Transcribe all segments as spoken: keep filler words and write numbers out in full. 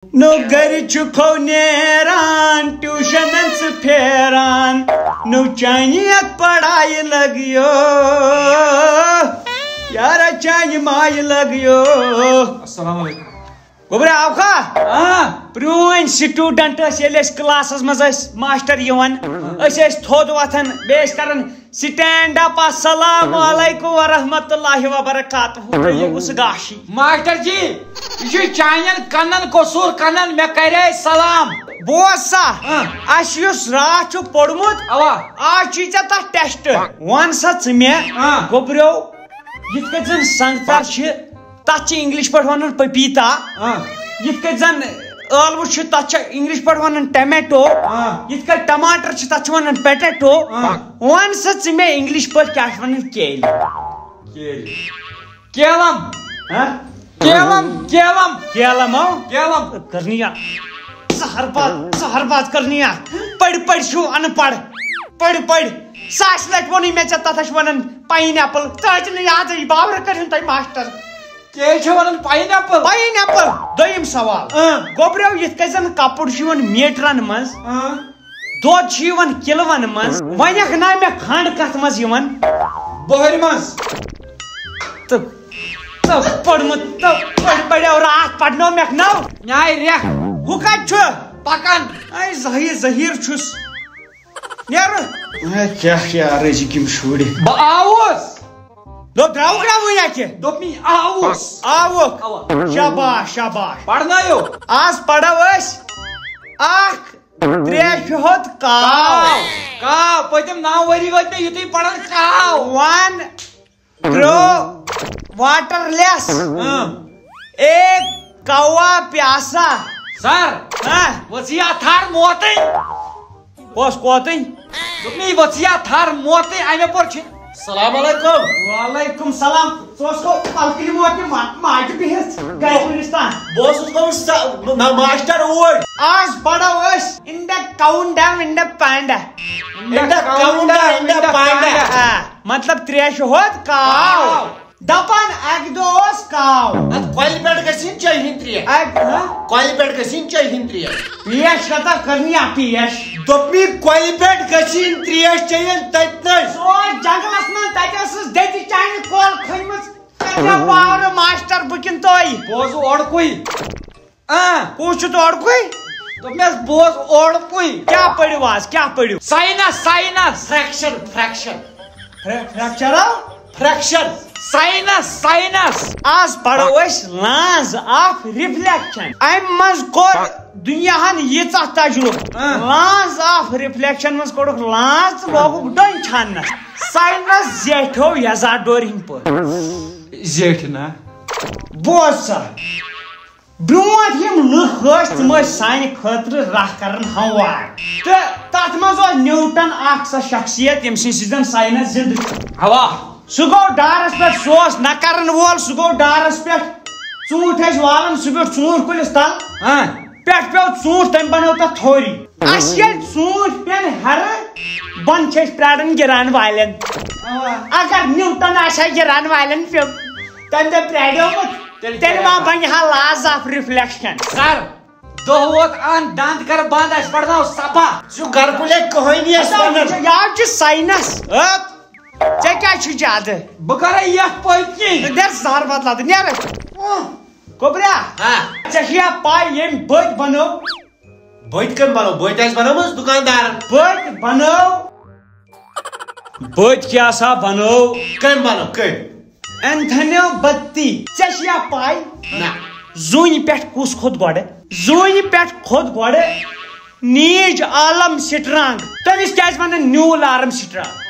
نو گرِ چھُکھو نیران، ٹیوشنن ژٕ پھیران، نو چانہِ یتھ پڑھایہِ لگیو، یارا چانہِ مایہِ لگیو۔ السلام علیکم۔ گوٚبرا آوکھا؟ آ۔ پرٛٲنۍ سٹوڈنٹ ٲسۍ، ییٚلہِ أسۍ کلاسس منٛز ٲسۍ ماسٹر یِوان، أسۍ ٲسۍ تھوٚد وۄتھان، بیٚیہِ ٲسۍ کران سٹینڈ اپ، السلام علیکم ورحمۃ اللہ وبرکاتہ۔ تہٕ یہِ اوس گاشی۔ ماسٹر جی، یہِ چھُ چانٮ۪ن کنن قصوٗر کنن، مےٚ کریے سلام۔ بوز سا، ہاں۔ اَسہِ یُس راتھ چھُ پوٚرمُت، اوا۔ آز چھُے ژےٚ تَتھ ٹیسٹ۔ وَن سا ژٕ مےٚ، ہاں۔ گوٚبریو، یِتھ کٔنۍ زَن سنٛگتر چھِ، تَتھ چھِ انگلش پٲٹھۍ وَنان پپیتا۔ ہاں۔ یِتھ کٔنۍ زَن ٲلوٕ چھِ، تَتھ چھِ انگلش پٲٹھۍ وَنان ٹمیٹو۔ ہاں۔ یِتھ کٔنۍ ٹماٹر چھِ، تَتھ چھِ وَنان پٹیٹو۔ ہاں۔ وَن سا ژٕ مےٚ انگلش پٲٹھۍ کیٛاہ چھِ وَنان کیلہِ؟ کیلہِ۔ کیلم۔ ہاں؟ کیلم، کیلم۔ کیلم، ہاں؟ کیلم۔ کرنی آ۔ زہر باد، زہر باد کرنی آ۔ پٔرۍ پٔرۍ چھِو اَن پَڑھ۔ پٔرۍ پٔرۍ۔ ساسہِ لَٹہِ ووٚنُے مےٚ ژےٚ، تَتھ ہا چھِ وَنان پاین ایپل۔ ژےٚ ہا چھِ نہٕ یادٕے، بابرٕ کٔرِن تۄہہِ ماسٹر۔ کیٛازِ چھِ وَنان پاین ایپل؟ Pine apple. دوٚیِم سوال۔ اۭں۔ گوٚبریو، یِتھ کٔنۍ زَن کَپُر چھُ یِوان میٖٹرَن منٛز، اۭں۔ دۄد چھُ یِوان کِلوَن منٛز، وۄنۍ اکھ نا مےٚ کھنٛڈ کَتھ منٛز یِوان؟ بۄہرِ منٛز۔ تہٕ، تہٕ پوٚرمُت، تہٕ پٔرۍ پٔرۍ راتھ پَرنو مےٚ نو۔ نیاے ریٚکھ۔ ہُہ کَتہِ چھُ؟ پَکان۔ اے زہیٖر، زہیٖر چھُس۔ نیرٕ۔ اے کیٛاہ، کیٛاہ رٔزِکۍ یِم شُرۍ۔ بہٕ آوُس۔ دوٚپ درٛاوُکھ نا وُنہِ اَتہِ؟ دوٚپ مےٚ آوُس۔ آوُکھ۔ اَوا۔ شاباش، شاباش۔ پَرنٲیِو۔ آز پَرو أسۍ اکھ ترٛےٚ شُہُد کاو۔ کاو۔ کاو۔ پٔتِم نَو ؤری وٲتۍ مےٚ یُتُے پَران کاو۔ One crow waterless۔ اۭں۔ ایک کوا پیاسا۔ سر۔ ہاں؟ وسیع تھار موتٕے۔ کۄس کوتٕے؟ دوٚپمَے وسیع تھار موتٕے، اَمہِ پور چھِ۔ السلام علیکم۔ وعلیکم سلام۔ ژٕ اوسکھو پلکِنۍ موتہِ ما-، ماجہِ بِہِتھ گرِ گُلِستان؟ بہٕ اوسُس گوٚمُت سا-، نہ، ماسٹر اوٗرۍ۔ آز پرو أسۍ in the countdown in the panda۔ In the countdown in the panda۔ آ، مطلب ترٛےٚ شُہُد کاو۔ کاو۔ دپان اکہِ دۄہ اوس کاو۔ اتھ کۄلہِ پٮ۪ٹھ گژھِ یِنۍ چاے ہٕنٛدۍ ترٛےٚ۔ اکہِ، ہہ؟ کۄلہِ پٮ۪ٹھ گژھِ یِنۍ چاے ہٕنٛدۍ ترٛےٚ۔ پیش کتا کرنی آ پیش۔ دوٚپمی کۄلہِ پٮ۪ٹھ گژھِ یِنۍ ترٛیش چیٚیِن تٔتنَے۔ سُہ اوس جنگلس منٛز، تتہِ ٲسٕس دٔتہِ چانہِ کۄل کھٔنمٕژ۔ تتہِ پاورٕ ماسٹر بہٕ کِنہٕ تُہۍ؟ بوزٕ اوڑکُے۔ آ۔ کُس چھُ تورکُے؟ دوٚپمَس، بوز اوڑکُے۔ کیٛاہ پٔرِو آز؟ کیٛاہ پٔرِو؟ Science, science. Friction, friction. فرے-، fracture آو؟ فریکشن۔ Science, science. آز پرو أسۍ laws of reflection۔ اَمہِ منٛز کوٚر دُنیاہن ییٖژاہ تجرُبہٕ۔ آ۔ Laws of reflection منٛز کوٚڑُکھ laws تہٕ لوگُکھ ڈوٚنۍ چھاننس۔ ساینس زیٹھیو یزار ڈورِ ہٕنٛدۍ پٲٹھۍ۔ زیٹھِ نا؟ بوز سا۔ برونٛٹھ یِم لُکھ ٲسۍ، تِم ٲسۍ سانہِ خٲطرٕ راہ کران ہموار۔ تہٕ تتھ منٛز اوس نیوٹن اکھ سۄ شخصیت، ییٚمہِ سٕنٛدۍ سۭتۍ زن ساینس زندٕ چھُ۔ اوا۔ سُہ گوٚو ڈارس پٮ۪ٹھ، سُہ اوس نہ کرن وول، سُہ گوٚو ڈارس پٮ۪ٹھ۔ ژوٗنٛٹھۍ ٲسۍ والان، سُہ بیوٗٹھ ژوٗنٛٹھۍ کُلِس تل۔ ہاں۔ پٮ۪ٹھ پیوٚو ژوٗنٛٹھ، تٔمۍ بنٲو تتھ تھوری۔ اسہِ ییٚلہِ ژوٗنٛٹھۍ پٮ۪ن ہرٕ، بۄنہٕ چھِ أسۍ پرٛاران گِران والٮ۪ن۔ اوا۔ اگر نیوٹن آسہِ ہا گِران والٮ۪ن پیوٚو، تٔمۍ تہِ پرٛاریومُت، تیٚلہِ تیٚلہِ ما کیٛاہ؟ بنہِ ہا laws of reflection؟ سر، دۄہ ووت ان دند کر بند، اسہِ پرناو سبق۔ سُہ گرٕ کُلے کٕہٲنی اَسہِ اچھا، وَنان۔ یہِ چھُ، یہِ حظ چھُ ساینس۔ ہت، ژےٚ کیٛاہ چھُ زیادٕ؟ بہٕ کرے یتھ پٔتۍ کِنۍ۔ نیر زہر بدلہ تہٕ نیر۔ گوٚبریا، ہاں۔ ژےٚ چھےٚ یا پاے ییٚمۍ بٔتۍ بنٲو؟ بٔتۍ کٔمۍ بنٲو؟ بٔتۍ آسہِ بنٲومٕژ دُکاندارن۔ بٔتۍ بنٲو۔ بٔتۍ کیٛاہ سا بنٲو؟ کٔمۍ بنٲو؟ کٔمۍ؟ انتھنیو بتی۔ ژےٚ چھےٚ یا پاے؟ نہ۔ زوٗنہِ پٮ۪ٹھ کُس کھوٚت گۄڈٕ؟ زوٗنہِ پٮ۪ٹھ کھوٚت گۄڈٕ نیج عالم سٹرانگ۔ تٔمِس کیٛازِ ونان نیوٗل آرم سٹرانگ؟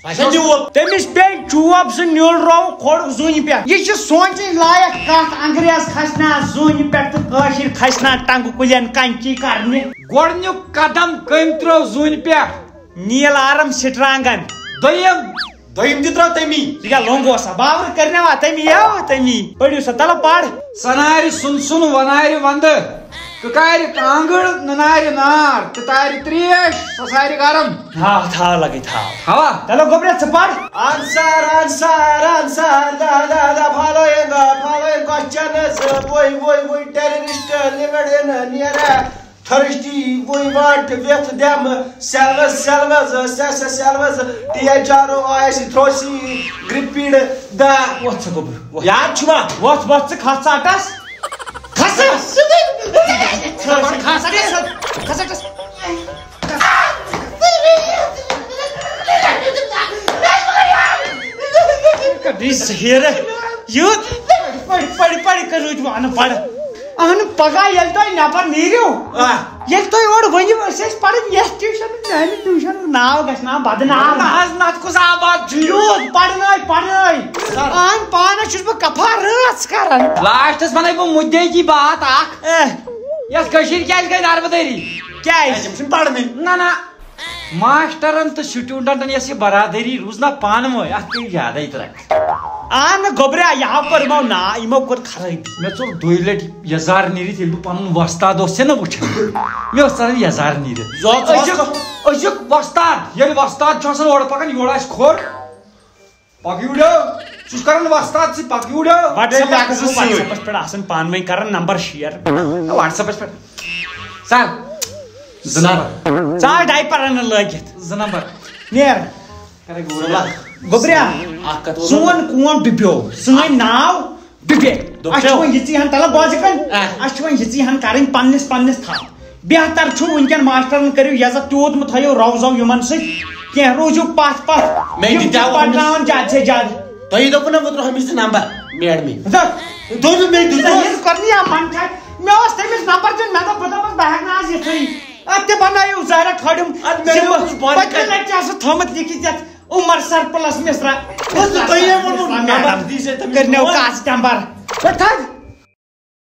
اچھا، نیوٗل۔ تٔمِس پیٚیہِ چوب زٕ نیوٗل رو کھوٚڑ زوٗنہِ پٮ۪ٹھ۔ یہِ چھِ سونٛچٕنۍ لایق کتھ، انگریز کھسہِ نا زوٗنہِ پٮ۪ٹھ تہٕ کٲشِر کھسہِ نا ٹنگہٕ کُلٮ۪ن کنچی کرنہِ؟ گۄڈٕنیُک قدم کٔمۍ ترٛٲو زوٗنہِ پٮ۪ٹھ؟ نیل آرم سٹرانگن۔ دوٚیِم؟ دوٚیِم تہِ ترٛٲو تٔمی۔ یہِ کیٛاہ لوٚنٛگ اوسا؟ باورٕ کٔرنوا تٔمی، یاوا تٔمی۔ پٔرِو سا، تلہٕ پَر۔ سنارِ سُن سُن ونارِ وندٕ۔ تُتارِ کانٛگٕر، نُنارِ نار، تُتارِ ترٛیش، سۄ سارِ گرم۔ تھاو، تھاو لگے، تھاو۔ تھاوا؟ چلو گوٚبریا، ژٕ پَر۔ Answer, answer, answer, the, the, the following, uh, following questions, uh, we, we, we terrorist, uh, lived in, uh, near, uh, thirsty, we want with them, selvas, selvas, uh, se, se, selvas, T H R O S, throsy, gripped, the. وۄتھ ژٕ گوٚبُر، وۄتھ۔ یاد چھُوا؟ وۄتھ، وۄتھ ژٕ کھَس ژاٹَس۔ کھَس ژٕ۔ کھَس ژٕ۔ کھَس ژٕ۔ کَڑ یہِ زہیٖرٕ یُتھ۔ پَرِ، پَرِ، پَرِ، پَرِ، کٔرِو تُہۍ اَن پَڑھ۔ اَہَن، پَگاہ ییٚلہِ تُہۍ نٮ۪بَر نیٖرِو، آ۔ ییٚلہِ تُہۍ اورٕ ؤنِو، أسۍ ٲسۍ پَران یَتھ ٹیوٗشَنَس، میٛانہِ ٹیوٗشَنُک ناو گژھِ نا بدنام۔ نہ حظ، نَتہٕ کُس آباد چھُ؟ یوٗت پَرنٲے، پَرنٲے۔ سَر۔ اَہَن، پانَس چھُس بہٕ کفا رٲژ کران۔ لاسٹَس وَنَے بہٕ مُدعے کی بات اَکھ۔ اے۔ یَتھ کٔشیٖرِ کیٛازِ گٔے ناربہٕ دٲری؟ کیٛازِ؟ تِم چھِنہٕ پَرنٕے۔ نہ، نہ۔ ماسٹرن تہٕ سٹوڈنٹن یۄس یہِ برادری روٗز نا پانہٕ ؤنۍ، اتھ پیٚیہِ یادے ترٛٹھ۔ آ نہٕ گوٚبریا، یہِ ہا کوٚر یِمو نا، یِمو کوٚر خرٲبی۔ مےٚ ژوٚل دۄیہِ لٹہِ یزار نیٖرِتھ، ییٚلہِ بہٕ پنُن وۄستاد اوس نا وٕچھان۔ مےٚ اوس ژلان یزار نیٖرِتھ۔ زٕ ہتھ أزیُک، أزیُک وۄستاد، ییٚلہِ وۄستاد چھُ آسان اورٕ پکان، یورٕ آسہِ کھوٚر۔ پکیوٗڑیو، ژٕ چھُکھ کران وۄستاد سۭتۍ، پکیوٗڑیو۔ WhatsApp-س، بیٚیہِ اکھ زٕ سۭتۍ۔ WhatsApp-س پٮ۪ٹھ آسان پانہٕ ؤنۍ کران نمبر share۔ WhatsApp-س پٮ۪ٹھ۔ سر، زٕ نمبر۔ ژٕ آس diaper انان لٲگِتھ۔ زٕ نمبر۔ نیر۔ کرے گوٗرۍ۔ گوٚبریا، اکھ کتھ وَنو۔ سون قوم ڈُبیو، سٲنۍ ناو ڈُبے۔ ڈُبیو۔ اَسہِ چھِ وۄنۍ یِژٕے ہن، تَلہٕ بوزِ کَنۍ؟ آ۔ اَسہِ چھِ وۄنۍ یِژٕے ہن کَرٕنۍ پننِس پننِس تھپھ۔ بہتر چھُ وٕنکٮ۪ن ماسٹرن کٔرِو یزت تیوٗت مہٕ تھٲیِو رو زو یِمن سۭتۍ کینٛہہ، روٗزِو پتھ پتھ۔ مےٚ یِم دِتیٛاو چھِ پرناوان أمِس۔ زیادٕ سے زیادٕ۔ تۄہہِ دوٚپوُ نہ اوترٕ ہُمِس تہِ نمبر میڈمہِ؟ دَپ۔ دوٚپُن مےٚ دِتُس۔ ییٚلہِ کٔر نہٕ یا منٛدچھان، مےٚ اوس تٔمِس نمبر دیُن، مےٚ دوٚپ بہٕ دَپس بہٕ ہٮ۪کہٕ نہٕ آز یِتھٕے۔ اَدٕ تہِ بنٲیِو ظاہرہ کھٲڑِم۔ اَدٕ مےٚ ذِمہٕ۔ دوٚپُس بۄنہٕ پٔتمہِ کَنہِ۔ لَٹہِ چھِ آسان تھٲومٕژ لیکھِتھ یَتھ عمر سرپلس مصرا۔ بس تۄہہِ یے ووٚنمُت، مصرا نمبر میڈم۔ دیٖزِ تٔمِس کٔرنیو فون۔ کاسہِ نمبر۔ پَتہٕ تھٲوۍ۔